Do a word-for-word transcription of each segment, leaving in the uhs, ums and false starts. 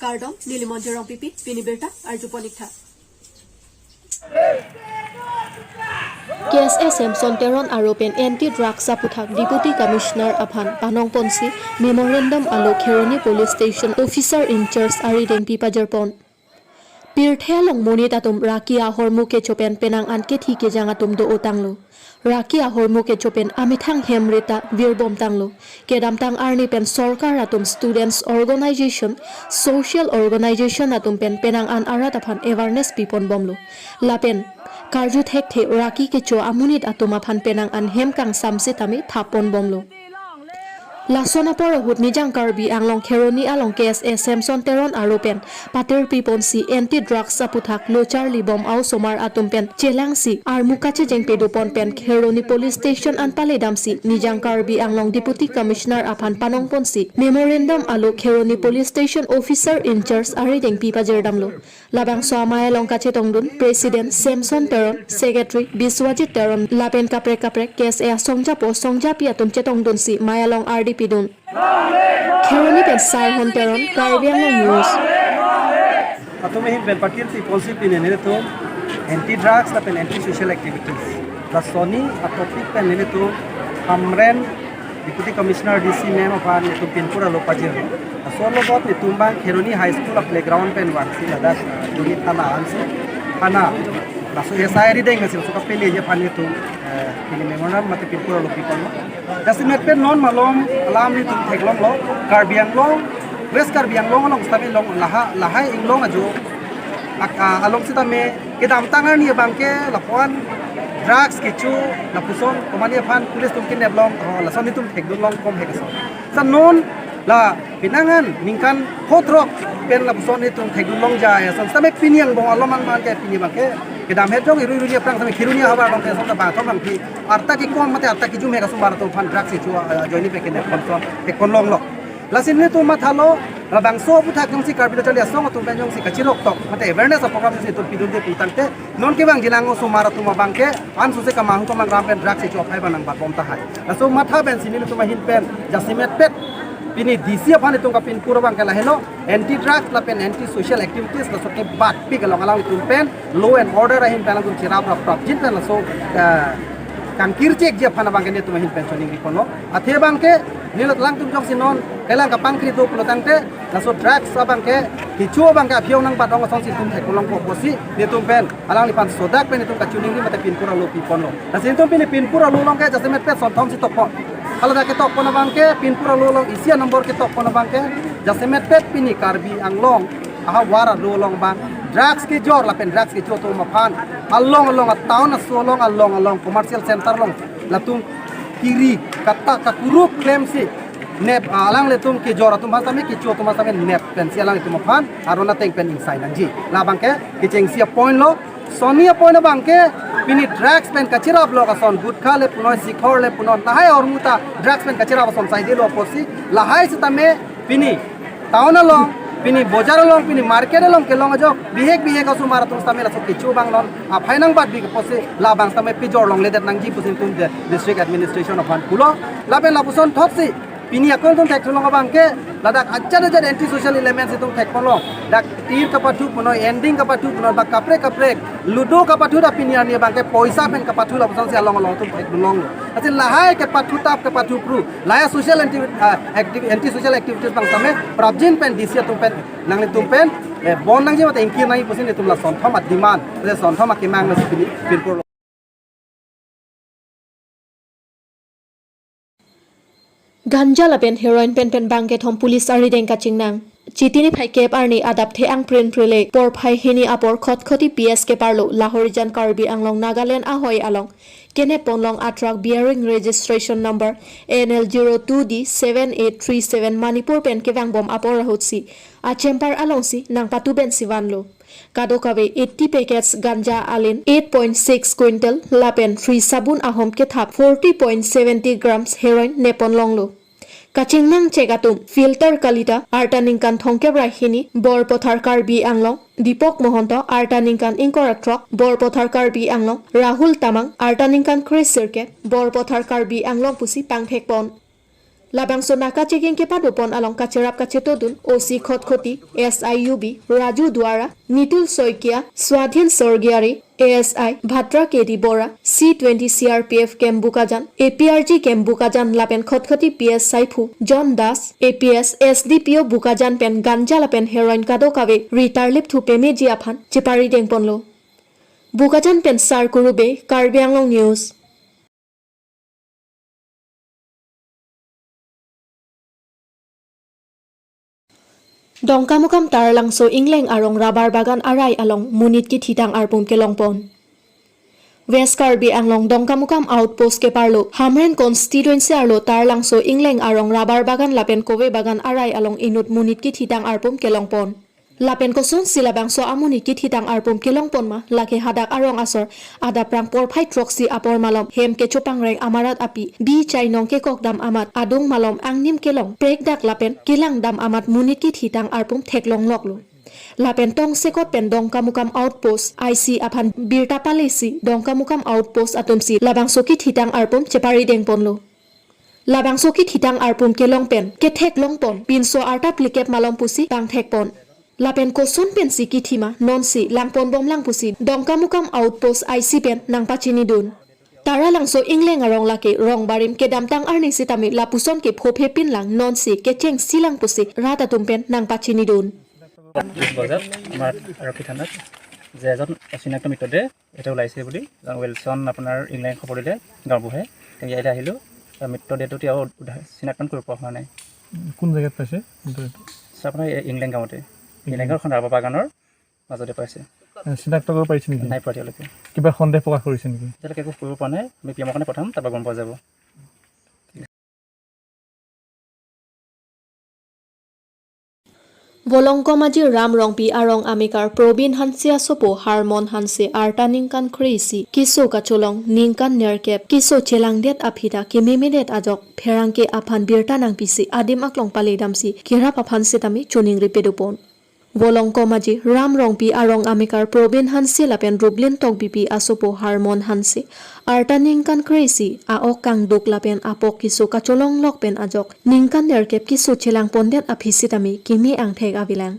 Kardom, neli Monjirong P P, pini birta arjupon ik tha. K S A Samson Teron aro pen Anti Drugs aputhak Deputy Commissioner aphan panongponsi memorandum alo Kheroni Police Station Officer in Charge arideng pi pajirpon. Pirthe along monit atum raki ahormu kecho pen penang an kethi kejang atum do-o tanglo. Raki ahormu kecho pen amethang hem rita virbom tanglo. Kedamtang arni pen sorkar atum, students organization, social organization atum pen penang an arat aphan awareness piponbomlo. Lapen karju thekthe raki kecho amonit atum aphan penang an hem kangsam sitame thapponbomlo. Lason apor ahut Nijang Karbi Anglong Kheroni along K S A Samson Teron aro pen patir piponsi Anti Drugs aputhak lo charlibom a-osomar atum pen chelangsi armu kachejeng pedopon pen Kheroni Police Station an paledamsi Nijang Karbi Anglong Deputy Commissioner aphan panongponsi memorandum alo Kheroni Police Station Officer in Charge arideng pi pajirdamlo. Labangso amei along kachetongdun President Samson Teron, Secretary Biswajit Teron lapen kaprek kaprek K S A asongjapo songjapi atum chetongdunsi mei along ardi pidun. Kheroni pen Saihon Teron, Karbi Anglong News. Atum ahin pen patir si ponsi pini nelitum anti drugs lapen anti social activities, lasonsi atopic pen nelitum Hamren Deputy Commissioner D C ma'am aphan nelitum pinpur alo pajir. Laso along nelitum abang Kheroni High School a playground pen vangsi ladak, uh, unit thana ansi, thana, laso S I arideng nasi laso kapeleji aphan nelitum, uh, pini memorandum mate pinpur alo pipon. Jasemet pen non malom alam nelitum theklonglo, Karbi Anglong, West Karbi Anglong along sitame long laha, lahai inglong ajo ak-, ah, along sitame kedamtang arni abangke lapuan drugs kecho lapuson komatne aphan police atum kidnap long, oh, lason nelitum thekdunlong kom hek ason. Sa non la penang an ningkan pho throk pen lapuson nelitum thekdunlong jai ason. Sitame pini angbong alom an abangke pini abangke kedam het jong irui irui aphrang sitame Kheroni ahavar along ke ason ta bangthom bangphi arta kekon mate arta kejum hek asomar atum aphan drugs kecho, ah, ajoine pen kidnap konson, eh, konlonglo. Lasi nelitum mathalo, labangso aputhak jongsi Karbi Lo Charli Asong atum pen jongsi kachirok tok mate awareness a program jongsi nelitum pidunde putangte, non kevang jilang osomar atum abangke ansose kamahu kamangram pen drugs kecho aphai abang nangbatbom tahai. Laso matha pensi nelitum ahin pen jasemet pet pini D C aphan nelitum kapinpur abangke lahelo, anti drugs lapen anti social activities laso kebatpik along alanglitum pen law and order ahin pen alangtum chirap rap prapjin pen laso, eh, kangkir chekji aphan abangke nelitum ahin pen choningri ponlo. Athe abangke neli alangtum jongsi non kelang kapangkri do pulotangte, laso drugs abangke kecho abangke aphi-ong nangbat ong asonsi nelitum theklongpo pusi nelitum pen alangliphan sodak pen nelitum kachiningri mate pinpur alo piponlo. Lasi nelitum pini pinpur alo along ke jasemet pet sonthom si tokpon. Haladak ketokpon abangke pinpur alo along isi a number ketokpon abangke jasemet pet pini Karbi Anglong ahavar alo along abang drugs kejor lapen drugs kecho atum aphan along along a town aso along, along along commercial center along latum kiri kata kakuruk klemsi nep, ah, alanglitum kejor atum aphan sitame kecho atum aphan sitame nep pensi alanglitum aphan aron ateng pen ingsai nangji. Labangke kechengsi a point lo. Sonni a point abangke pini drugs pen kachirap lo ason, gutkha le punoi, sikhor le punoi, lahai ahormu ta drugs pen kachirap ason saidelo pusi lahai sitame pini town along, pini bojar along, pini market along kelong ajok bihek bihek asomar atum sitame laso kecho abang non aphai nangbatbi pusi labang sitame pejor longledet nangji pusi nelitum de district administration aphan pulo. Lapen lapuson thotsi pini akong atum thekthu long abangke ladak ajat ajat anti social elements itum thekpon long. Dak tir kapathu punoi, ending kapathu punoi, ba kaprek kaprek ludo kapathu ta pini arni abangke poisa pen kapathu lapusonsi along along atum theklonglo. Lasi lahai kepathu tap kepathu phru, lahai social anti, ah, acti-, anti social activities abang sitame prapjin pen D C atum pen nanglitum pen, eh, bon nangji mate ingkir nangji pusi nelitum la sonthom a demand, la sonthom akemang nasi pini pinpur lo. Ganja lapen heroin penpen bangkethom police arideng kachingnang. Chiti niphai kep arni adap the-ang prin prile porphai hini apor Khatkhati P S keparlo Lahorijan Karbi Anglong Nagaland ahoi along kenep ponlong a truck bearing registration number N L zero two D seven eight three seven Manipur pen kevangbom apor ahutsi achempar alongsi nangpatubensi vanlo. Kadokave eighty packets ganja alin eight point six quintal lapen free sabun ahom kethap forty point seventy grams heroin nepponlonglo. Kachingnang chek atum Filter Kalita, arta ningkan thomkep ra hini, Borpothar Karbi Anglong, Deepak Mahanta, arta ningkan ingkoi ra throk, Borpothar Karbi Anglong, Rahul Tamang, arta ningkan kre sirkep, Borpothar Karbi Anglong pusi pangthekpon. Labangso naka checking kepadopon along kacherap kachetodun O C Khatkhati, S I U B Raju Duara, Nitul Saikia, Swadhin Sorgiari, A S I Bhadra K D Bora, C twenty C R P F camp Bokajan, A P R G camp Bokajan lapen Khatkhati P S Saiphu, John Das, A P S S D P O Bokajan pen ganja lapen heroin kadokave ritarlip thu pemeji aphan cheparidengponlo. Bokajan pen Sar Kurube, Karbi Anglong News. Dongkamukam Taralangso Ingleng arong rubber bagan arai along monit kithitang arpum kelongpon. West Karbi Anglong Dongkamukam outpost keparlo Hamren constituency arlo Taralangso Ingleng arong rubber bagan lapen kove bagan arai along inut monit kithitang arpum kelongpon. Lapen kosonsi labangso amonit kithitang arpum kelongpon ma, lake hadak arong asor adap rang porphai throksi apor malom hem kechopangreng amarat api bi chainong kekokdam amat adung malom angnim kelong prekdak lapen kelangdam amat monit kithitang arpum theklongloklo. Lapen tongsekot pen Dongkamukam outpost I C aphan birta palesi Dongkamukam outpost atumsi labangso kithitang arpum cheparidengponlo. Labangso kithitang arpum kelong pen ketheklongpon pinso arta phlikep malom pusi pangthekpon. Lapen koson pensi kithima nonsi langponbomlang pusi Dongkamukam outpost I C pen nangpachinidun. Taralangso Ingleng arong lake rong barim kedamtang arni sitame lapuson ke phophe pinlang nonsi kechengsilang pusi rat atum pen nangpachinidun. বিশ বজাত আমাৰ আৰক্ষী থানাত যে এজন অচিনাক্ত মৃতদেহ ইয়াতে ওলাইছে বুলি এজন উইলছন আপোনাৰ ইংলেণ্ড খবৰ দিলে গাঁওবুঢ়াই। তেওঁ ইয়ালৈ আহিলোঁ। আৰু মৃতদেহটো তেওঁ উদ্ধাৰ চিনাক্তন কৰিব পৰা হোৱা নাই। কোন জেগাত পাইছে? ছাৰ, আপোনাৰ এই ইংলেণ্ড গাঁৱতে। ইংলেণ্ড গাঁওখন ৰাবাৰ বাগানৰ মাজতে পাইছে। এ, চিনাক্ত কৰিব পাৰিছে নেকি? নাই পোৱা এতিয়ালৈকে। কিবা সন্দেহ প্ৰকাশ কৰিছে নেকি? এতিয়ালৈকে একো কৰিব পৰা নাই। আমি পি এমৰ কাৰণে পঠাম, তাৰপৰা গম পোৱা যাব। Volongkom Aji Ram Rongpi arong amekar Probin Hanse asopo Harmon Hanse arta ningkan kre-isi keso kacholong ningkan nerkep keso chelangdet aphi ta kememedet ajok pherangke aphan birta nangpisi adim aklong paledamsi kerap aphan sitame choningri pedopon. Volongkom Aji Ram Rongpi arong amekar Probin Hanse lapen Rublin Tokbipi asopo Harmon Hanse arta ningkan kre-isi a-ok kangduk lapen apok keso kacholonglok pen ajok ningkan nerkep keso chelangpondet aphi sitame keme angthek avelang.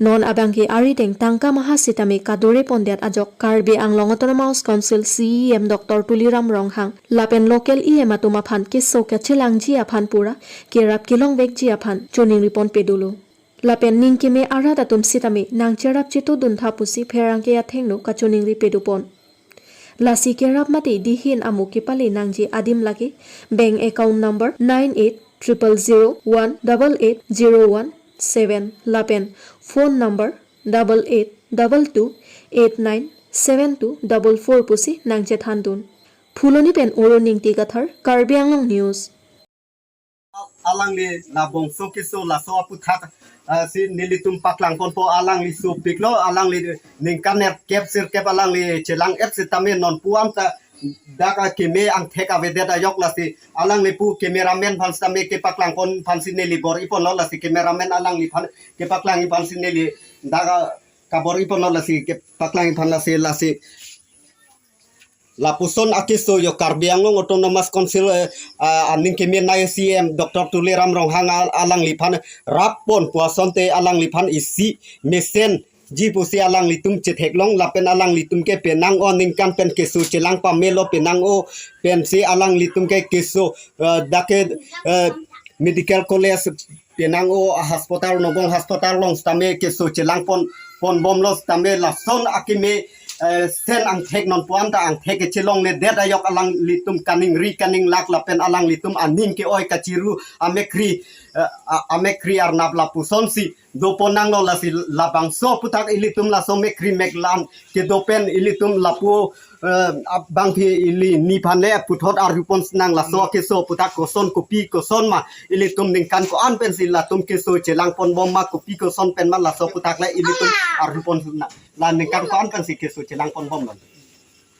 Non abangke arideng tangka maha sitame kadure pondet ajok Karbi Anglong Autonomous Council C E M Doctor Tuliram Ronghang lapen local E M atum aphan keso kachelangji aphan pura kerap kelongvekji aphan choningripon pedolo. Lapen ning keme arat atum sitame nangcherap chetodun tha pusi pherangke athengno kachoningri pedopon. Lasi kerap mate dihin amo kepale nangji adim lake bank account number nine eight triple zero one double eight zero one seven lapen phone number double eight double two eight nine seven two double four pusi nangchethandun. Phuloni pen Oro Ningti Kathar, Karbi Anglong News. Alangli labangso keso laso aputhak, ah, si nelitum paklangponpo, alangli sopiklo, alangli ningkan nerkep sirkep alangli chelang-et sitame nonpu-an ta dak akeme angthek avedet ajok lasi alangli pu cameraman aphan sitame kepaklangpon aphansi neli bor-iponlo lasi cameraman alangliphan kepaklangji aphansi neli dak kabor-iponlo lasi kepaklangji aphan lasi lasi lapuson akeso yo Karbi Anglong Autonomous Council, eh, ah, aning kemenei C E M Doctor Tuliram Ronghang al-, alangliphan rappon pu asonte alangliphan isi mesenji pusi alanglitum chetheklong lapen alanglitum ke penang-o ningkan pen keso chelang pamelo penang-o pensi alanglitum ke keso, eh, dak ke, eh, medical college penang-o hospital Nagaon hospital along sitame keso chelangpon ponbomlo sitame lason akeme, eh, sen angthek nonpu-an ta angthek kechelongledet ajok alanglitum kaningri kaninglak lapen alanglitum aning ke-oi kachiru amekkri, eh, a-, amekkri arnap lapusonsi doponanglo lasi labangso aputhak ilitum laso mekkri meklan kedo pen ilitum lapu, eh, abangphi ili nephan le puthot arjupon nang laso akeso aputhak koson kopi koson ma ilitum ningkan ko-an pensi latum keso chelangponbom ma kopi koson pen ma laso aputhak le ilitum arjupon nang la ningkan ko-an pensi keso chelangponbomlo.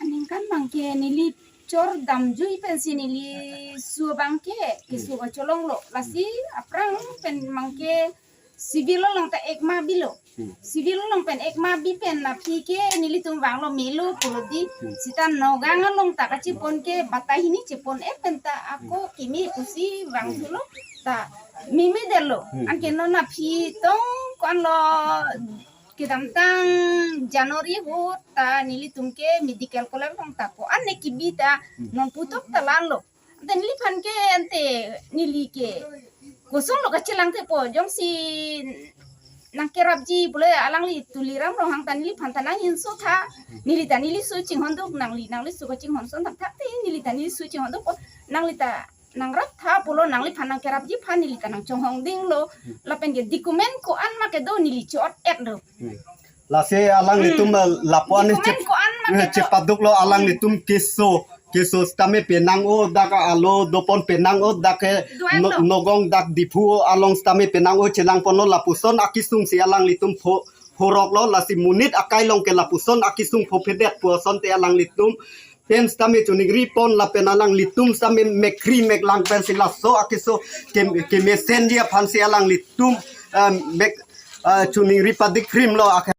Ningkan abangke neli chor damjui pensi neli su abangke keso kacholonglo lasi aphrang pen abangke Civil along ta ekma bilo. Hmm. Civil along pen ekma bi pen aphi ke nelitum vanglo melo pulo di. Hmm. Seta Nagaon along ta kachepon ke batai hini chepon e pen ta ako kimi pusi vangthulo ta mimi delo. Hmm. Anke non aphi tong ko-an lo kedamtang January ahut ta nelitum ke medical college along ta ko-an ne kibi ta Hmm. non putok ta lanlo. Ante neliphan ke ante neli ke koson lo kachelang thepo jongsi nangkerapji pulo alangli Tuliram Ronghang ta neliphan ta nang inso tha neli ta neli su chinghon duk nangli nangli su kachinghon son thakthak te neli ta neli su chinghon duk po nangli ta nangrap tha pulo nangliphan nangkerapji aphan neli ta nangchonghong dinglo lapen ke document ko-an ma kedo neli chot et do. Hmm. Lasi alanglitum Hmm. eh, lapu-an Document che-, ko-an ma eh, kedo. Chepaduklo alanglitum keso keso sitame penang-o dak alo dopon penang-o dak ke Duan No-, lo. Nagaon dak Diphu along sitame penang-o chelangponlo lapuson akesung si alanglitum pho phoroklo lasi monit akai along ke lapuson akesung phophedet pu asonte alanglitum pen sitame choningri pon lapen alanglitum sitame mekri meklang pensi laso akeso ke, kemesen ji aphansi alanglitum eh, mek eh, choningri padik krimlo ak-